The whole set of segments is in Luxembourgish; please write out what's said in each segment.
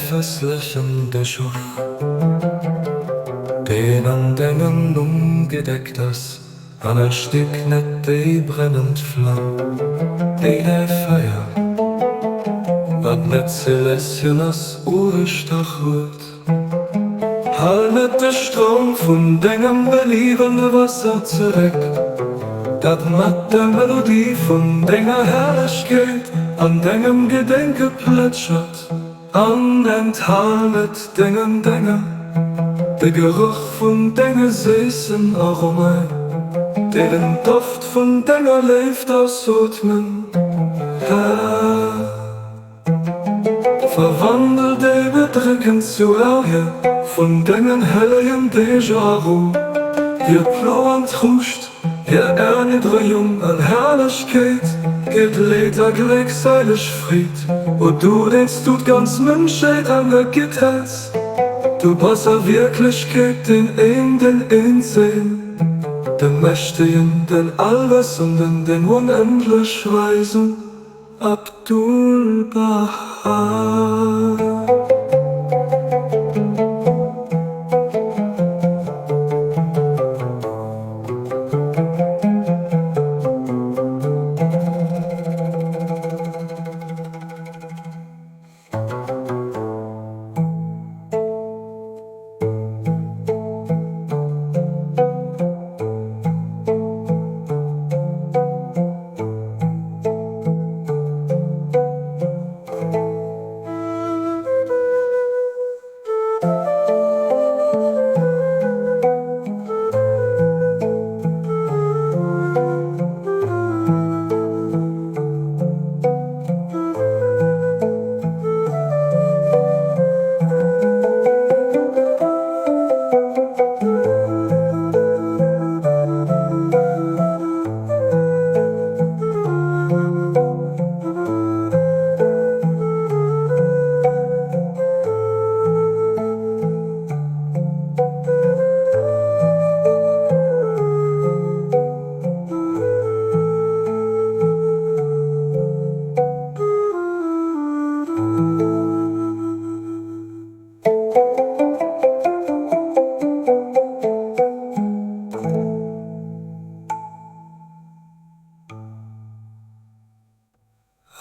festlechen Bëschof, deen an dengem Numm gedeckt ass, an erstéck net déi brennend Flam, déi däi Feier, wat net ze läschen ass, ugestach huet. Hal net de Stroum vun dengem beliewende Wasser zeréck, dat mat der Melodie vun denger Herrlechkeet an dengem Gedenke plätschert, an enthal net dengen Dénger de Geroch vun denge séissen Aromaen, déi den Doft vun denger Léift ausootmen, Här. Verwandel déi Bedréckend zu Ärger vun dengen hellegen Deeg a Rou, hir Plo an Trouscht, hir Erniddregung an Herrlechkeet geet Leed a gléckséileg Freed. O du, deen s du d'ganz Mënschheet an der Gitt häls, du bass a Wierklechkeet deen een, den Eenzeen, de Mächtegen, den Allwëssenden, den onendlech Weisen. Abdu'l-Bahá.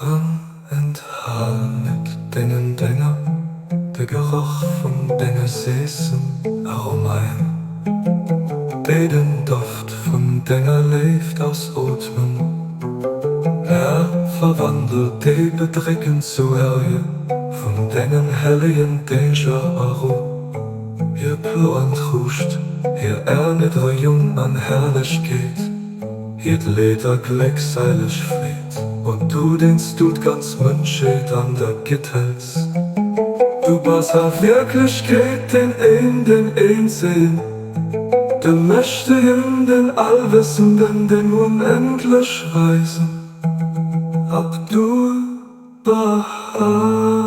An enthal net dengen Dénger de Geroch vun denge séissen Aromaen, déi den Doft vun denger Léift ausootmen. Här, verwandel déi Bedréckend zu Ärje vun dengen hellegen Dénger a Rou hir Plo an Trouscht, hir Erniddregung an Herrlechkeet. Hiert Leed a gléckseileg Freed. O du, deen s du d'ganz Mënschheet an der Gitt häls, du bass a Wierklechkeet deen een, deen Eenzegen, de Mächtegen, den Allwëssenden, den onendlech Weisen. Abdu'l-Bahá.